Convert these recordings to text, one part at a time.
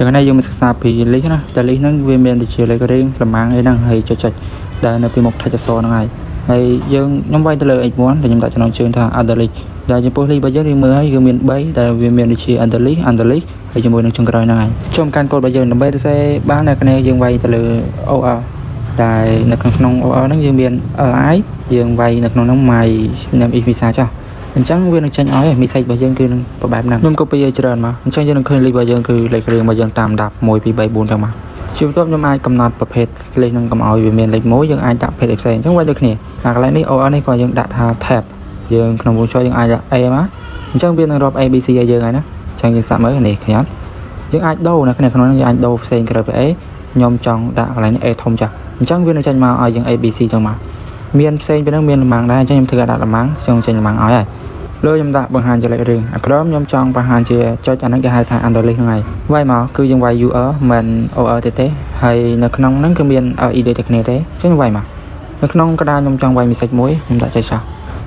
ទាំងនេះយើងមកសិក្សាពី list ណាតែ list ហ្នឹងវាមានដូចជាលេខរៀងលំអាងអីហ្នឹងហើយចុចចុចដែលនៅពីមុខ text អក្សរហ្នឹងហើយហើយយើងខ្ញុំវាយទៅលើ h1 ដែលខ្ញុំដាក់ចំណងជើងថា other list ដែលចំពោះ list របស់យើងយើងមើលហើយគឺមាន3ដែលវាមានដូចជា other list, other list ហើយជាមួយនឹងចុងក្រោយហ្នឹងហើយចូលមកកាន់កូដរបស់យើងដើម្បីសរសេរបានអ្នកគ្នាយើងវាយទៅលើ OL ដែលនៅក្នុងក្នុង OL ហ្នឹងយើងមាន LI យើងវាយនៅក្នុងហ្នឹង my name is Misa ចុះអញ្ចឹងវានឹងចេញឲ្យ message របស់យើងគឺនឹងប្របែបហ្នឹងខ្ញុំ copy ឲ្យច្រើនមកអញ្ចឹងយើងនឹងឃើញលេខរបស់យើងគឺលេខរៀងរបស់យើងតាមដាប់1 2 3 4ចឹងមកជាបន្ទាប់ខ្ញុំអាចកំណត់ប្រភេទលេខនឹងកុំឲ្យវាមានលេខ1យើងអាចដាក់ប្រភេទផ្សេងអញ្ចឹងវាយដូចគ្នាអាកន្លែងនេះ OL នេះក៏យើងដាក់ថា tab យើងក្នុងវងចុះយើងអាចដាក់ A មកអញ្ចឹងវានឹងរាប់ A B C ឲ្យយើងហើយណាអញ្ចឹងយើងសាកមើលនេះឃើញអត់យើងអាចដូរនៅក្នុងហ្នឹងយើងអាចដូរផ្សេងក្រៅពី A ខ្ញុំចង់ដាក់កន្លែងនេះ A ធំចាស់អញ្ចឹងវានឹងចេញមកឲ្យយើង A B C ចឹងមកមានផ្សេងពីហ្នឹងមានលំាងដែរអញ្ចឹងខ្ញុំធ្វើការដាក់លំាងខ្ញុំចេញលំាងឲ្យហើយលើខ្ញុំដាក់បង្ហាញជាលេខរៀងអាក្រមខ្ញុំចង់បង្ហាញជាចុចអាហ្នឹងគេហៅថា under list ហ្នឹងហើយវាយមកគឺយើងវាយ UL មិន OL ទេទេហើយនៅក្នុងហ្នឹងគឺមាន LE ដូចតែគ្នាទេអញ្ចឹងវាយមកនៅក្នុងក្តារខ្ញុំចង់វាយ message មួយខ្ញុំដាក់ចេះចោះ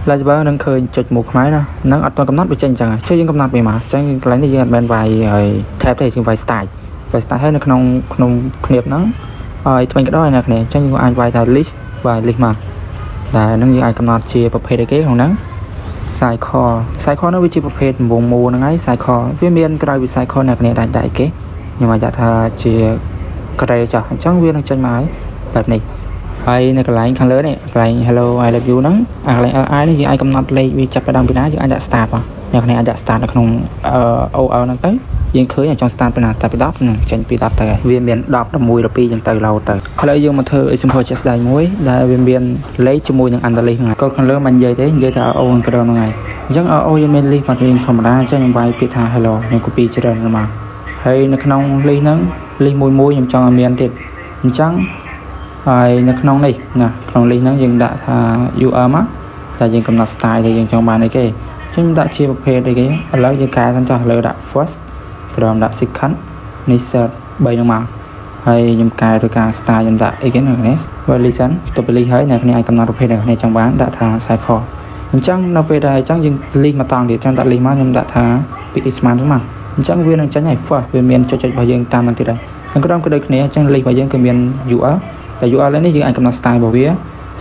Lightsaber នឹងឃើញចុចមួយខ្មែរណានឹងអត់ទាន់កំណត់វាចេញអញ្ចឹងចុះយើងកំណត់វាមកអញ្ចឹងកន្លែងនេះយើងអត់មែនវាយហើយ tab ទេយើងវាយ style វាយ style ហើយនៅក្នុងក្នុងគ្នាបហ្នឹងហើយថ្មីក៏ដោយអ្នកគ្នាអញ្ចឹងយើងអាចវាយថា list វាយ list មកដែលហ្នឹងយើងអាចកំណត់ជាប្រភេទអីគេក្នុងហ្នឹង circle circle នោះវាជាប្រភេទវងមូលហ្នឹងហើយ circle វាមានក្រៅពី circle អ្នកគ្នាអាចដាក់អីគេខ្ញុំអាចដាក់ថាជាក្រេចុះអញ្ចឹងវានឹងចេញមកហើយបែបនេះហើយនៅកន្លែងខាងលើនេះកន្លែង hello I love you ហ្នឹងអាកន្លែង li នេះយើងអាចកំណត់លេខវាចាប់ផ្ដើមពីណាយើងអាចដាក់ start មកអ្នកគ្នាអាចដាក់ start នៅក្នុង OL ហ្នឹងទៅយើងឃើញចង់ start ពីណា start ពី10នឹងចេញពី10ទៅហើយវាមាន10 11 12ចឹងទៅឡូតទៅឥឡូវយើងមកធ្វើ example ជាក់ស្ដែងមួយដែលវាមានលេខជាមួយនឹង under list ហ្នឹងហើយកូដខាងលើមិននិយាយទេនិយាយថា O ខាងក្រោមហ្នឹងហើយអញ្ចឹង O យើងមាន list មករៀងធម្មតាអញ្ចឹងខ្ញុំវាយពាក្យថា hello ខ្ញុំ copy ច្រើនមកហើយនៅក្នុង list ហ្នឹង list មួយមួយខ្ញុំចង់ឲ្យមានទៀតអញ្ចឹងហើយនៅក្នុងនេះណាក្នុង list ហ្នឹងយើងដាក់ថា UL មកតែយើងកំណត់ style ដែលយើងចង់បានអីគេអញ្ចឹងខ្ញុំដាក់ជាប្រភេទអីគេឥឡូវយើងកែសិនចុះលើដាក់ first ក្រោមដាក់ second នេះ third 3ហ្នឹងមកហើយខ្ញុំកែទៅការ style ខ្ញុំដាក់អីគេនៅនេះ listen ទៅ list ហើយអ្នកគ្នាអាចកំណត់ប្រភេទអ្នកគ្នាចង់បានដាក់ថា circle អញ្ចឹងនៅពេលដែលអញ្ចឹងយើង list មកតង់ទៀតអញ្ចឹងដាក់ list មកខ្ញុំដាក់ថាពី x ស្មានហ្នឹងមកអញ្ចឹងវានឹងចេញឲ្យ first វាមានចុចចុចរបស់យើងតាមនឹងទៀតហើយខាងក្រោមក៏ដូចគ្នាអញ្ចឹង list របស់យើងគឺមាន UL តែ UL នេះយើងអាចកំណត់ style របស់វា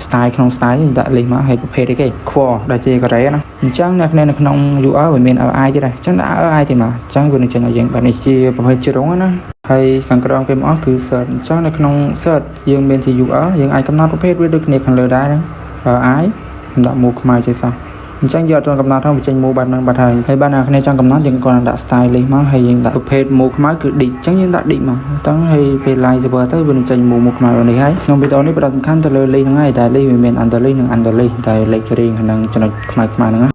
style ក្នុង style នេះដាក់ list មកហើយប្រភេទអីគេ quad ដែលជាការ៉េណាអញ្ចឹងអ្នកគ្នានៅក្នុង UL វាមាន LI ទៀតដែរអញ្ចឹងដាក់ LI ទៀតមកអញ្ចឹងវានឹងចេញឲ្យយើងបែបនេះជាប្រភេទជ្រុងណាហើយខាងក្រោមគេមកអស់គឺ third អញ្ចឹងនៅក្នុង third យើងមានជា UL យើងអាចកំណត់ប្រភេទវាដូចគ្នាខាងលើដែរហ្នឹង LI ខ្ញុំដាក់មូលខ្មៅចេះសោះអញ្ចឹងយកអត់ទាន់កំណត់ហ្នឹងវាចេញមូលបែបហ្នឹងបាត់ហើយហើយបានអ្នកគ្នាចង់កំណត់យើងគ្រាន់តែដាក់ style list មកហើយយើងដាក់ប្រភេទមូលខ្មៅគឺ dic អញ្ចឹងយើងដាក់ dic មកតឹងហើយពេល live server ទៅវានឹងចេញមូលមូលខ្មៅនេះហើយក្នុងវីដេអូនេះផ្ដោតសំខាន់ទៅលើ list ហ្នឹងហើយតែ list វាមាន under list និង under list តែលេខរៀងហ្នឹងចំណុចខ្មៅខ្មៅហ្នឹងណា។